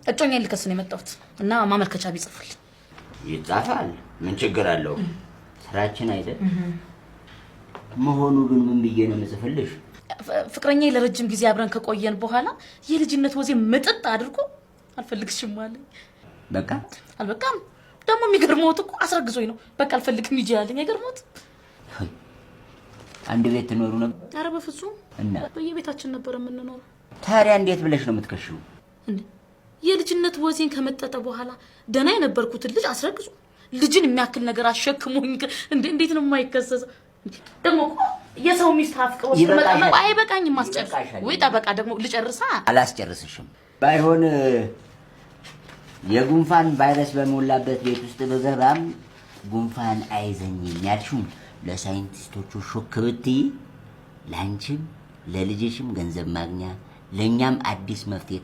እጮኛዬን ልከስ ነው የመጣሁት እና ማመልከቻ ቢጽፉልኝ። ይጻፋል። ምን ችግር አለው? ስራችን አይደል? መሆኑ ግን ምን ብዬ ነው የምጽፍልሽ? ፍቅረኛዬ ለረጅም ጊዜ አብረን ከቆየን በኋላ የልጅነት ወዜ ምጥጥ አድርጎ አልፈልግሽም አለኝ። በቃ? አልበቃም። ደግሞ የሚገርመውት እኮ አስረግዞኝ ነው። በቃ አልፈልግም ሂጂ ያለኝ። አይገርሞት? አንድ ቤት ትኖሩ ነበር? ኧረ በፍጹም። እና? በየቤታችን ነበር የምንኖረው። ታዲያ እንዴት ብለሽ ነው የምትከሺው? እንዴ፣ የልጅነት ወዜን ከመጠጠ በኋላ ደህና የነበርኩትን ልጅ አስረግዞ ልጅን የሚያክል ነገር አሸክሞኝ እንዴት ነው የማይከሰሰው? ደግሞ እኮ የሰው ሚስት አፍቅሮ ስትመጣ ይበቃሻል። አይበቃኝም። ማስጨርስ ይበቃሻል። ወይ ጠበቃ ደግሞ ልጨርሳ። አላስጨርስሽም። ባይሆን የጉንፋን ቫይረስ በሞላበት ቤት ውስጥ ብገባም ጉንፋን አይዘኝም ያልሽውን ለሳይንቲስቶቹ ሾክ ብትይ ለአንቺም ለልጅሽም ገንዘብ ማግኛ ለእኛም አዲስ መፍትሄ